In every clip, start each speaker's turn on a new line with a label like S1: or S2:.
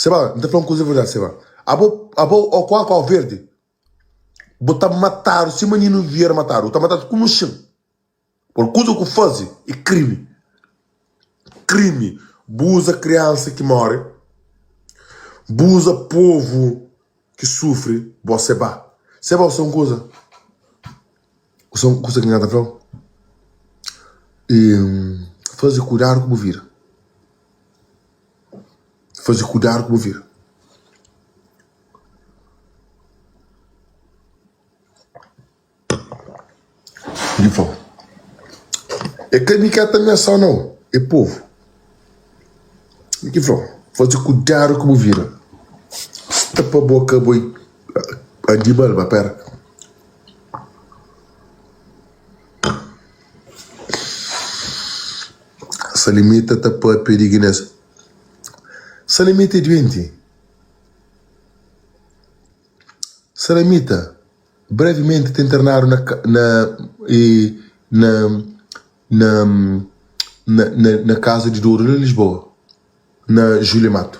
S1: Seba, N ta fla un kuza verdadi, Seba. Abo, abo o ku Kau Verdi, bo ta matadu sima Nino Vieira matadu. Bu ta matadu ku muxin. Por kuza ku faze é krimi. Krimi. Bu uza kriansa ki more, bu uza povu ki sufri, bo seba. Seba, bu sabe un kuza? Bu sabe un kuza ki N ta fla-u? Faze kudadu ku bu vida. Faze kudadu ku bu vida. Di fla, É ka mi ki ta amiasau nau, é povu. Mi ki fla, Faze kudadu ku bu vida. Sta pa bo ka boi animal, ma pera. Salimita ta papia di Guiné. Salimita é duenti. Salamita brevimenti ta internadu na na e na na na na kaza di Douro na Lisboa, na Júlia Mato.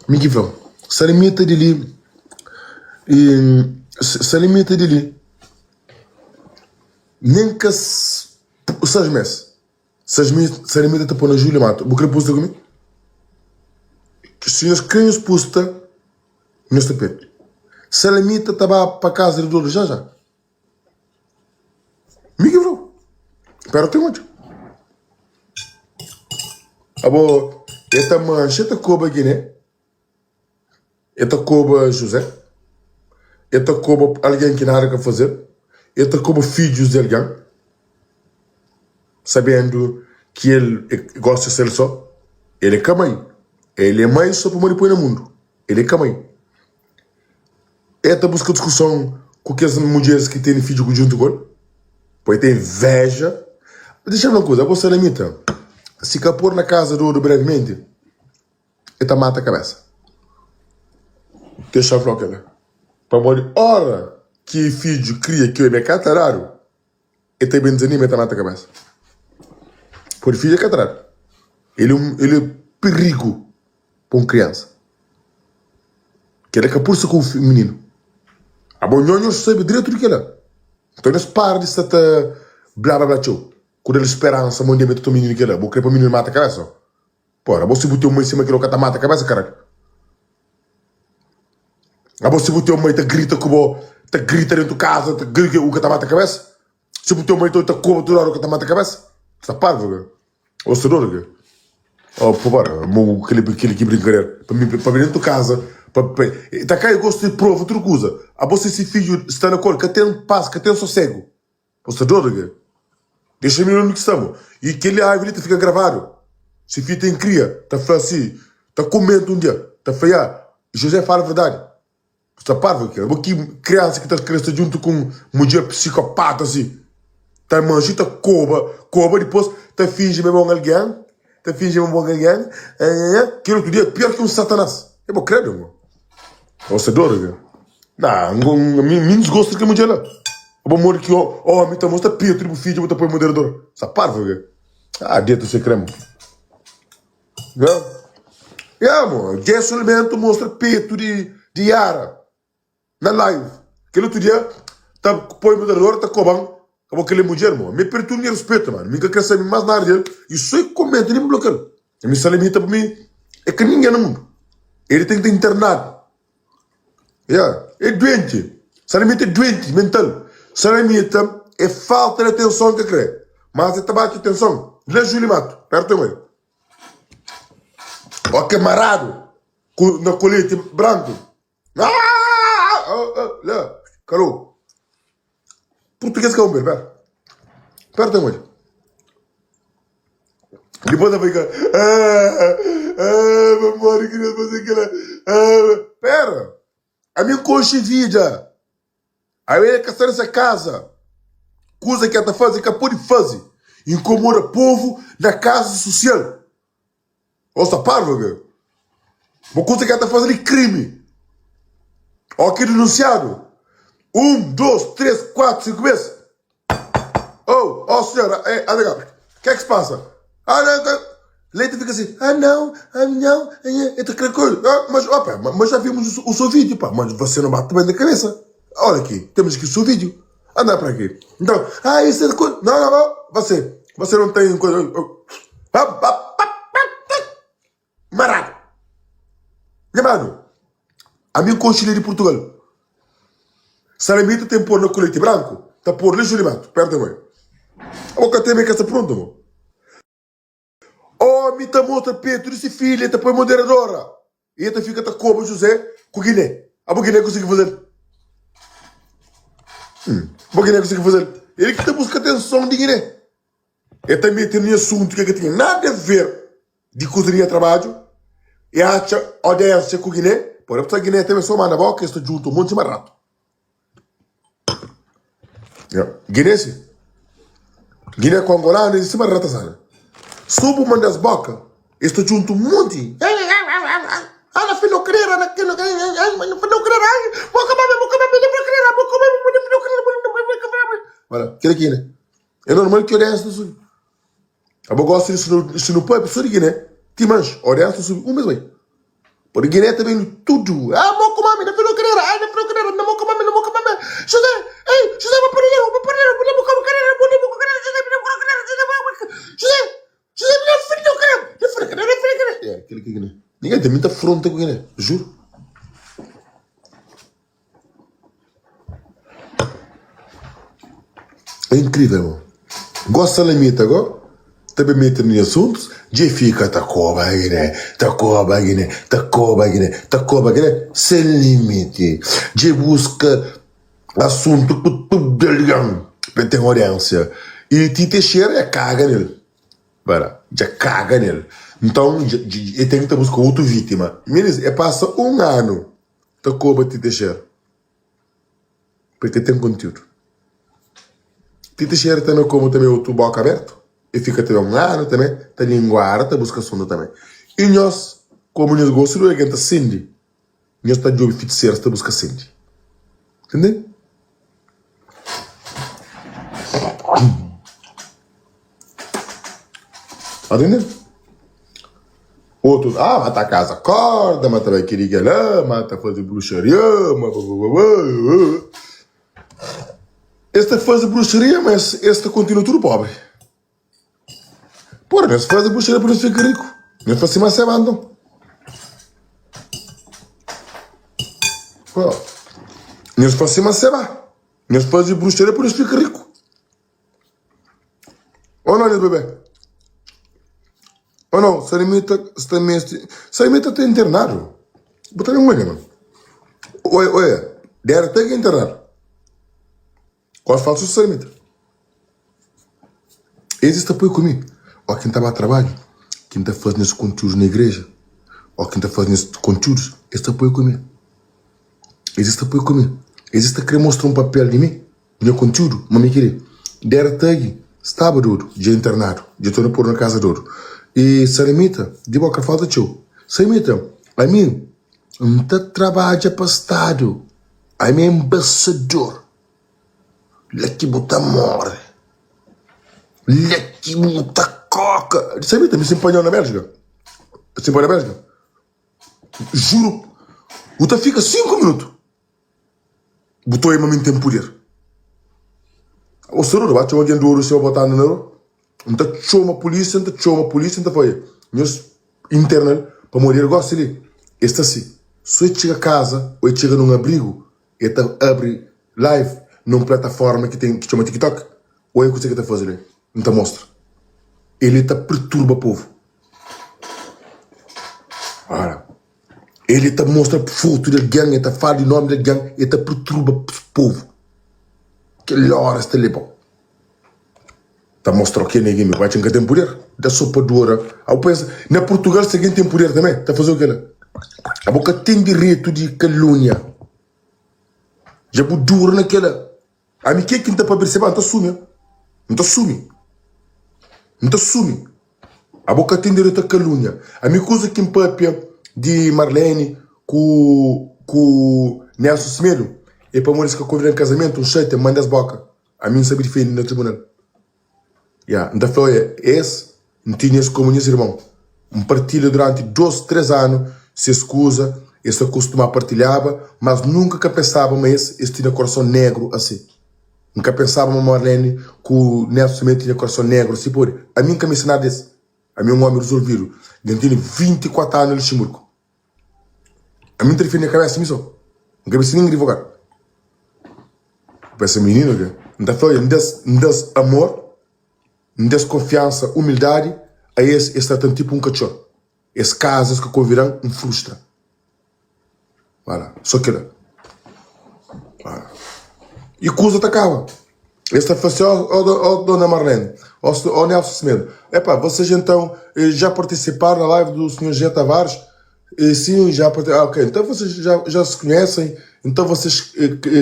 S1: Mi ki fla, Salamita di li e Salamita di li nen ka 6 mes. Salimita ta pô na Júlia Mato. Bu kre pusta ku mi? Si nhos kre nhos pusta, nhos ta perde. Salimita ta ba pa kaza di dodu já já. Mi ki fla-u. Pero ten odju. Abo, e ta manxa, e ta koba Giné. E ta koba Juzé, e ta koba algen ki nada ka faze-l, e ta koba fidjus di algen, sabendu ki el gosta di ser el sô. El é ka mai. El é mai sô pamodi poi na mundu. El é ka mai. E ta buska diskuson ku kes mudjeris ki tene fidju ku djuntu ku el, pa el ten inveja. Dexa-m fla un kuza, abo salamita, si ka pôr na kaza di odu brevimenti, E ta mata kabesa. Dexa-m fla-u kel-la. Pamodi ora ki fidju kria ki omi é ka ta dadu, e ta ben dizanima, e ta mata kabesa. Pamodi fidju é ka ta dadu. El é un, el é pirigu pa un kriansa. Kel-la ka pode ser ku un mininu. Abo nho, nho sabe dretu di kel-la. Nton nhos para di sta ta bla bla bla txeu. Ku da-l speransa ma un dia mi ta toma mininu kel-la. Bu kre pa mininu mata kabesa? Pora, abo si bu ten mai sima kila, bu ka ta mata kabesa, karalhu. Abo si bu ten mai ta grita ku bo, ta grita dentu kaza, ta grita, bu ka ta mata kabesa? Si bu ten mai ta koba tudu ora, bu ka ta mata kabesa? Sta parvu ke? Ô sta dodu ke? Oh, pora, mo kili kili ki brinkadera. Pa mi, pa mi dentu kaza, pa, pa, ta kai gostu di prova tudu kuza. Abo si si fidju sta na kol, ka ten pas, ka ten sosegu. Bo sta dodu ke? Dexa mi undi ki sta mo. I kel live li ta fika gravadu. Si fita in kria ta fla si, ta komenta un dia, ta fla ya, José fala verdadi. Bo sta parvu ke? Bo ki kriansa ki ta kre sta djuntu ku un mudjer psikopata si? Ta manxi ta koba, koba dipos ta finji ma é bon algen, ta finji ma é bon algen, kel otu dia pior ki un satanas. E bo kredu mo. Bo sta dodu ke? Nah, mi mi disgosta di kel mudjer la. Abo modi ki omi ta mostra petu di bu fidju bu ta poi moderador. Sa parvu ke? Ah, deta se krem. Ya, mo, Gesso Alimento mostra petu di di Yara na live. Kel otu dia ta poi moderador ta koban abo kel mudjer mo. Mi perdi tudu nha respetu, mano. Mi ka kre sabi mas nada del i so e komenta nem blokel. Mi sa limita pa mi é ka ningen na mundu. Ele ten ki ta internadu. Yeah. É duenti. Salamita é duenti mental. Salamita é falta de atenson ke kre. Mas é ta bate atenson. La Juli Mato, perto de mãe. Ó que marado ku, na colete branco. Ah, ah, ah, lá, calou. Português que é um pera. Perto de mãe. Depois ela fica. Ah, ah, mamãe, queria fazer aquela. Ah, pera. A minha concha vida. Aí ele que está nessa casa. Coisa que ela tá fazendo, que pode fazer. Incomoda povo na casa social. Ouça, parvo, meu. Uma coisa que ela tá fazendo é crime. Ó, que denunciado. Um, dois, três, quatro, cinco meses. Oh, oh senhora, é, olha cá. O que é que se passa? Ah, não, não. Leite fica assim, ah não, ah não, ah, eu te coisa. Ah, mas, opa, mas já vimos o, o seu vídeo, pá, mas você não bate bem da cabeça. Olha aqui, temos aqui o seu vídeo. Anda para aqui. Então, ah, isso é coisa. Não, não, não, você, você não tem coisa. Ah, ah, Marado. Nha mano, ami conselheiro de Portugal. Salamita tem pôr na colete branco, tá pôr lixo de mato, perto da mãe. A boca tem que essa pronta, mano. Omi ta mostra petu di si filha, e ta poi moderadora. E e ta fika ta koba José ku Guiné. Abo Guiné konsigi fazel? Hum, abo Guiné konsigi fazel? Ele ki ta buska atenson di Guiné. E ta mete ni asuntu ki ka tinha nada a ver di kuza di nha trabadju. E atxa audiência ku Guiné. Pode pasa Guiné também so manda boka, es ta djunta un monti más ratu. Guiné si. Guiné ku Angolano é sima ratazana. So bu manda-s boka, es ta djunta un monti. Kila ki ne. É normal ki audiência ta subi. Abo gosta di si nu papia so di Guiné, ti manxi, audiência ta subi un bes bai. Pode Guiné ta ben tudu. Ah, moco mami, na filo carreira, ah, na filo carreira, na moco mami, na moco mami. José, ei, José, vou perder, vou perder, vou na moco carreira, vou na moco carreira, José, na moco carreira, José, José, José, na filo carreira, na filo carreira, na filo carreira. É, aquele que Guiné. Ninguém tem muita afronta com Guiné, juro. É incrível, irmão. Gosta limita go, ta ben mete ni assuntos, dje fica ta koba Guiné, ta koba Guiné, ta koba Guiné, ta koba Guiné, sem limite. Dje busca assunto ku tudo algen pa ten audiência. E ti Teixeira é caga nel. Para, dja caga nel. Então, dje, e ten ki ta busca outro vítima. Minis, e passa um ano ta koba Ti Teixeira pa el ka ten kontiúdu. Ti Teixeira tanbe komu tanbe otu boka abertu, el fika tanbe un anu tanbe ta linguara ta buska asuntu tanbe. I nhos, komu nhos gosta di obi algen ta sindi, nhos ta djobe fitiserus ta buska sindi. Ntende? Atende? Otus, ah, ma ta kaza korda, ma ta bai kiri kela, ma ta faze bruxaria, ma babababa. Es ta faze bruxaria, ma es, es ta kontinua tudu pobri. Porra, es faze bruxaria pa es fika riku. Es fase ma seba anton. Pô, es fase ma seba. Es faze bruxaria pa es fika riku. Ou não, nhas bebê? Ou não, Sarimita sta meste. Sarimita ta internadu. Bu ta ben odja, mano. Oi, oi, dera ta ki internadu. Quase falso Sarimita. Eles sta poi ku mi. Ó, quem ta ba trabalho, quem ta faz nhas conteúdos na igreja, ó, quem ta faz nhas conteúdos, eles ta poi ku mi. Eles sta poi ku mi. Eles ta kre mostra um papel di mi. Nha kontiúdu ma mi kre Dera tagi staba dodu Dja internadu Dja torna podu na kaza dodu E Saramita di bo ka falta txeu Saramita ami N ta trabadja pa stadu Ami é enbasador La ki bu ta more La ki bu ta koka Saramita mi si N panhau na Bélgika Si N panhau na Bélgika Juru Bu ta fika 5 minutu Bu ta oia ma mi N ten puder. Ô Saruda, ba txoma algen di oru si pa bota-nu na rua. N ta txoma pulísia, N ta txoma pulísia, N ta fla, Nhos interna-l, pamodi el gosi li, el sta si. So el txiga kaza ô el txiga nun abrigu, el ta abri live na un plataforma ki ten ki txoma TikTok. Oia kuzê ki el ta faze li. N ta mostra. El ta perturba povu. Ora. El ta mostra fotu di algen, el ta fala di nomi di algen, el ta perturba povu. Kel óra es ta leba-u. Ta mostra-u ken é ki mi bai, N ka ten puder. Da so pa dura. Abo pensa, na Purtugal si algen ten puder tanbe, ta faze-u kela. Abo ka ten direitu di kalunia. Dja bu dura na kela. Ami ke ki N ta pabia di seba? N ta sumi. N ta sumi. N ta sumi. Abo ka ten direitu a kalunia. Ami kuza ki N papia di Marlene ku ku Nelson Semedo é pamodi es ka konvidan kazamentu, N xatia, N manda es boka. Ami N sabe difende na tribunal. Ya, N ta fla, oia, es N tene es komu nhas irmon. N partilha duranti dos, tres anu ses kuza, es ta kustuma partilhaba, mas nunka ka pensaba ma es es tinha korason negru asi. N ka pensaba ma Marlene ku Nelson Semedo tinha korason negru asi pode. Ami N ka meste nada des. Ami é un omi rizolvidu. Dja N tene 24 anu na Luxemburgu. Ami N ta difende nha kabesa mi so. N ka meste ningen advogadu. N pensa, mininu ke? N ta fla, N da-s N da-s amor. N da-s konfiansa, umildadi, a es es trata-m tipu un katxor. Es kaza, es ka konvida-m, N frustra. Wala, so kila. Wala. I kuza ta kaba. Es ta fla si, ó, ó, ó dona Marlene, ó, ó Nelson Semedo, epá, vocês então já participaram na live do senhor José Tavares? E, sim, já participaram. Ah, ok, então vocês já, já se conhecem, então vocês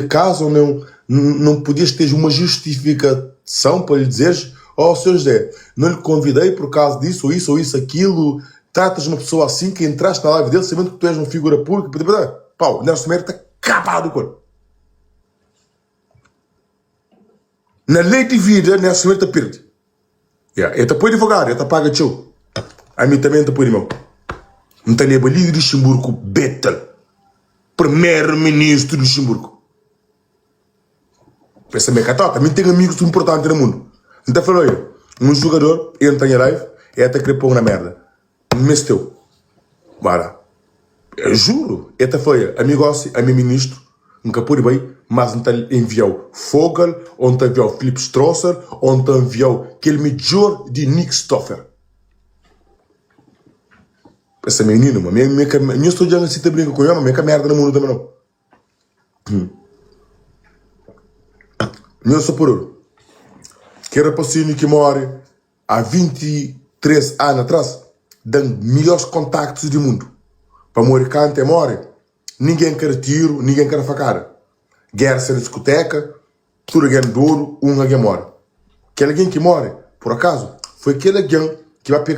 S1: casam, não, não podias ter uma justificação para lhe dizeres, ó, oh, senhor José, não lhe convidei por causa disso, ou isso, ou isso, aquilo, tratas uma pessoa assim que entraste na live dele sabendo que tu és uma figura pública, pau, Nelson Semedo está acabado com ele. Na lei di vida, Nelson Semedo ta perde. Yeah, el ta poi advogado, el ta paga txeu. Ami tanbe N ta poi di meu. N ta leba li di Luxemburgo Bettel, primeru ministru di Luxemburgo. Pensa mi é ka tóta, mi N ten amigus inportanti na mundu. N ta fla-l, oia, un jugador entra nha live, el ta kre pô-m na merda. N meste-u. Bora. Eu juro, el ta fla, ami gosi, ami é ministru, N ka pode bai, mas N ta envia-u Fogel, ou N ta envia-u Philipp Strosser, ou N ta envia-u kel midjor di Nick Stoffer. Essa menina, ma mi, mi ka, mi sta odjan asi ta brinka ku mi, ma mi ka merda na mundu tambe nau. Hum. Mi sta por Kel rapasinhu ki more Há 23 anu atrás, da-m midjórs kontaktus di mundu. Pamodi kantu e móre, ningen ka da tiru, ningen ka da fakada. Géra sai na diskutéka, tudu algen dodu, un algen móre. Kel algen ki móre, pur akazu, foi kel algen ki ba pega.